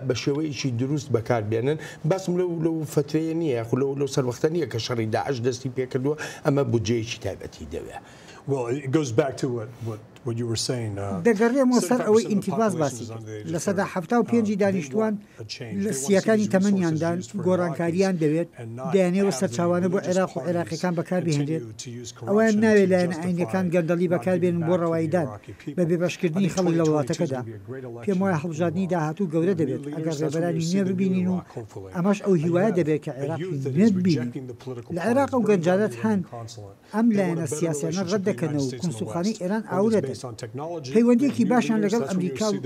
بە شێوەیەکی دروست بەکار بێنن؟ باسم لەو لەو فەترەیە نییە یاخود لەو لەو سەروەختە نییە کە شەڕی داعش دەستی پێکردووە، ئەمە بودجەیەکی تایبەتی دەوێ. دەگەڕێمەوە سەر ئەوەی ئینتیفاز باسی کرد، 75% ی دانیشتووان لە سییەکانی تەمەنیاندان، گۆڕانکارییان دەوێت، دەیانەوێت سەرچاوانە بۆ عێراق و عێراقییەکان بەکاربهێنرێت، ئەوەیان ناوێت لایەنە ئاینییەکان گەندەڵی بەکاربێنن بۆ ڕەواییدان بە بێبەشکردنی خەڵک لە وڵاتەکەدا. پێموایە هەڵبژاردنی داهاتوو گەورە دەبێت ئەگەر ڕێبەرانی نوێ ببینین و ئەمەش ئەو هیوایە دەبێت کە عێراقی نوێ ببینین. لە عێراق ئەو گەنجانەت هەن ئەم لایەنە سیاسیانە ڕەت دەکەنەوە و کونسوڵخانەی ئێران ئاورەدەن. پەیوەندییەکی باشیان لەگەڵ ئەمریکا و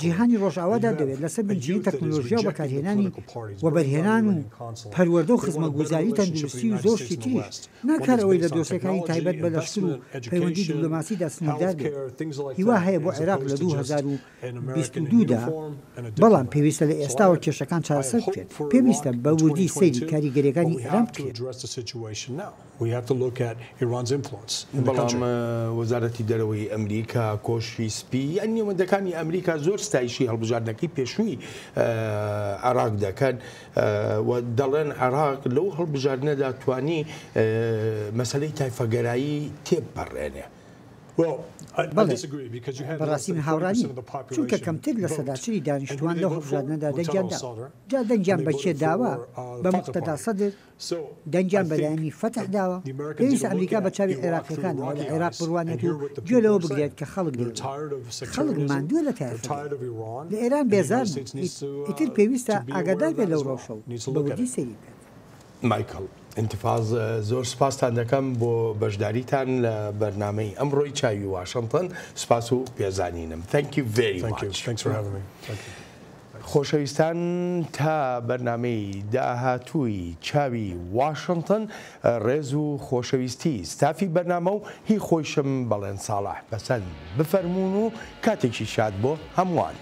جیهانی ڕۆژئاوادا دەوێت لەسەر بنچینەی تەکنۆلۆژیا و بەکارهێنانی وەبەرهێنان و پەروەردە و خزمەتگوزاری تەندروستی و زۆر شتی تریش، نەک هەر ئەوەی لە دۆسیەکانی تایبەت بە لەشکر و پەیوەندی دیبلۆماسیدا سنووردار بێت. هیوا هەیە بۆ عێراق لە 2022 دا، بەڵام پێویستە لە ئێستاوە کێشەکان چارەسەر بکرێت. پێویستە بە وردی سەیری کاریگەرییەکانی ئێران بکرێت. بەڵام وەزارەتی دەرەوەی ئەمریکا، کۆشکی سپی یان نێوەندەکانی ئەمریکا زۆر ستایشی هەڵبژاردنەکەی پێشووی عێراق دەکەن و دەڵێن عێراق لەو هەڵبژاردنەدا توانی مەسەلەی تایفەگەرایی تێبپەڕێنێ. بەڵێ، بەڕاستی من هاوڕا نیم، چونکە کەمتر 40% ی دانیشتووان لەو هەڵبژاردنەدا دەنگیان داوە، جا دەنگیان بە کێ داوە، بە موقتەدا سەدر، دەنگیان بە لایەنی فەتح داوە، پێویستە ئەمریکا بە چاوی عێراقییەکانەوە لە عێراق بڕوانێت و گوێ لەوە بگرێت کە خەڵک دەیەوێت. خەڵک ماندووە لە تایەفەگەری. لە ئێران بێزارن، ئیتر پێویستە ئاگادار بێت لەو ڕەوشە و بە وردی سەیری بکات. مایکڵ ئینتفاز زۆر سپاستان دەکەم بۆ بەشداریتان لە بەرنامەی ئەمڕۆی چاوی واشنتن سپاس و پێزانینم Thank you very much. خۆشەویستان تا بەرنامەی داهاتووی چاوی واشنتن ڕێز و خۆشەویستی ستافی بەرنامە و هی خۆیشم بەڵێن ساڵح پەسەند بفەرموون و کاتێکی شاد بۆ هەمووان.